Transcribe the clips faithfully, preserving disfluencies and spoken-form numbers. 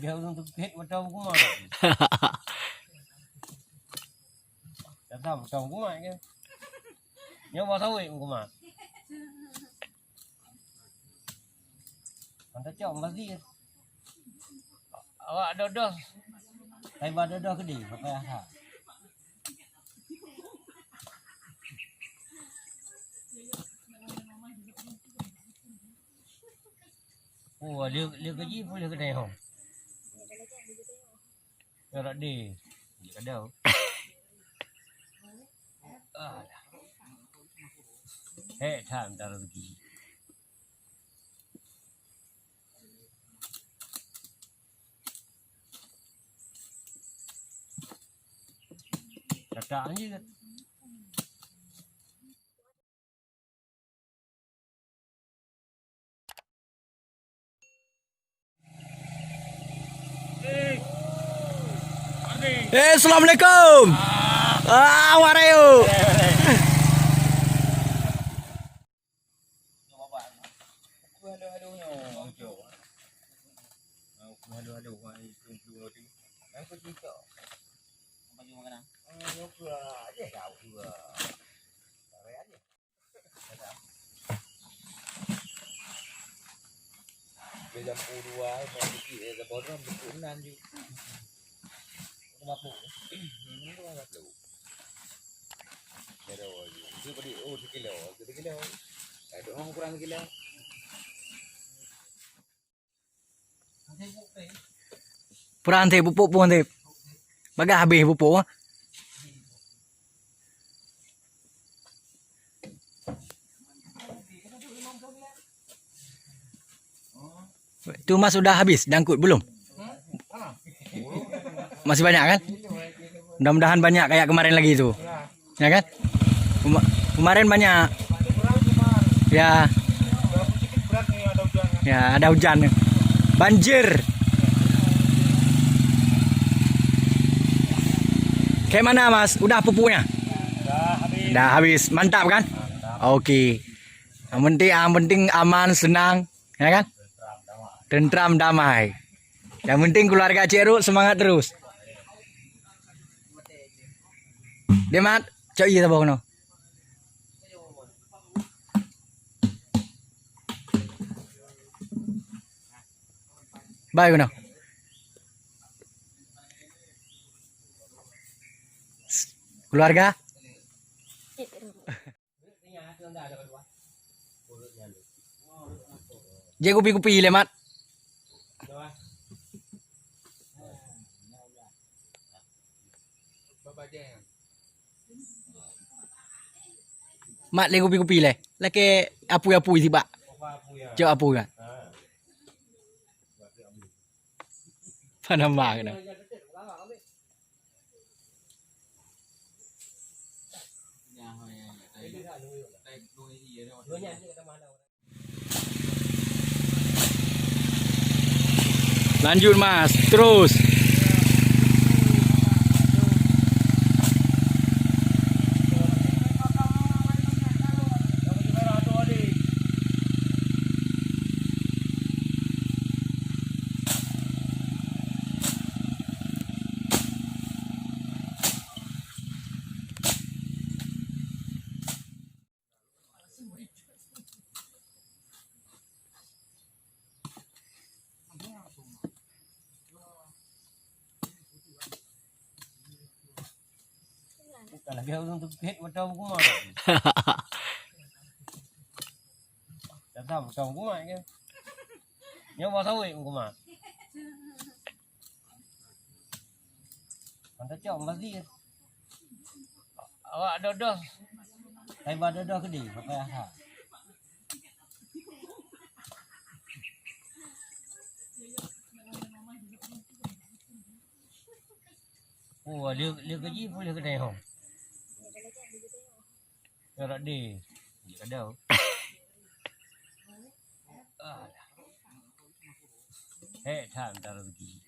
Ya, ureueng teuket mata meukumat. Datang mata meukumat ke? Nyoe bak sawét meukumat. Mantap cok, pasti. Awak dodoh. Tapi ba dodoh gede, pakai asa. Oh, dia, dia gaji pun dia kena ho. Ya, tak deh. Dia kadang. Ah, dah. Hek, tak, tak rezeki. Kata aja kan. Eh, assalamualaikum. Ah, warayo. Dia jampu dua, main sikit, eh, sabon ram, jemput nan ju. Aku mabuk. Hmm, aku mabuk. Dia dah, oh, dia beri, oh, sekilo, sekilo. Eh, tu orang kurang sekilo. Pura hanté pupuk pun hanté. Bagah habéh pupuk. Tu mas sudah habis jangkut belum? Masih banyak kan? Mudah-mudahan banyak kayak kemarin lagi tu. Ya kan? Kema-, kemarin banyak. Ya. Ya, ada hujan. Banjir. Kayak mana, Mas? Udah pupuknya? Dah habis. Dah habis. Mantap kan? Mantap. Oke. Yang penting, yang penting aman, senang, ya kan? Tentram, damai. Yang penting keluarga Cek Ruk semangat terus. Dia mat, cok iya saboh keunoe. Bye keunoe. Keluarga. Jép kupi-kupi lé, Mat. Mat, lé kupi-kupi lé. Lakèe apui-apui sibak. Cok apui kan. Panama kena. Lanjut, Mas, terus. Bukan lagèe ureueng teuket mata meukumat. Datang mata meukumat ke? Nyoe bak sawét meukumat. Mantap cok, makasih. Awak dodoh. Hai ba dodoh gede, pakai aha. Oh, dia, dia gaji boleh kedai ho. Ya tak deh. Dia kadang. Ah, dah. Hek, tak, tak rezeki.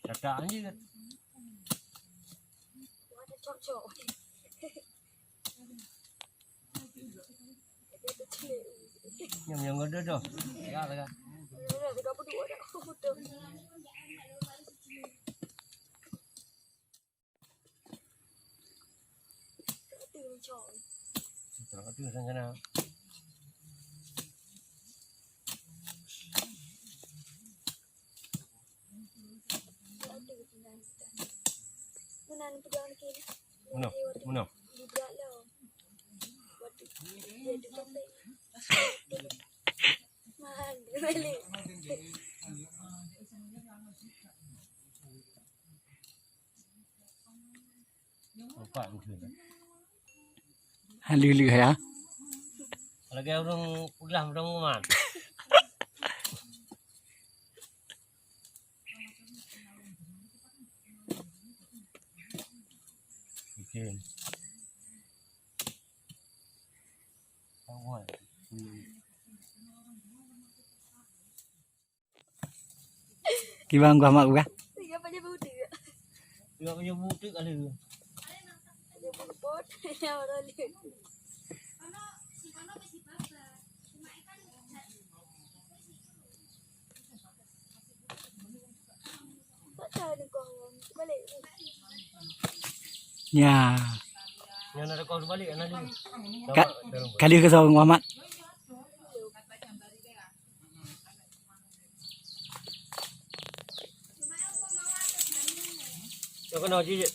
Cakap je. Nyam nyam godoh doh. Ya lah. Tengok tu sana. Mana? Mana? Lheuh-lheuh ya. Lagèe ureueng peugah ureueng mumat. Bikin. Awai. Kiban gua mak gua. Tiga paja butik. Tiga paja butik kali. Paja butik. Ya, orang ni. Tak tahu ni kau. Balik. Ya. Yang ada kau balik, anak ni. Ka-, kali ke saung Muhammad. Jeuet.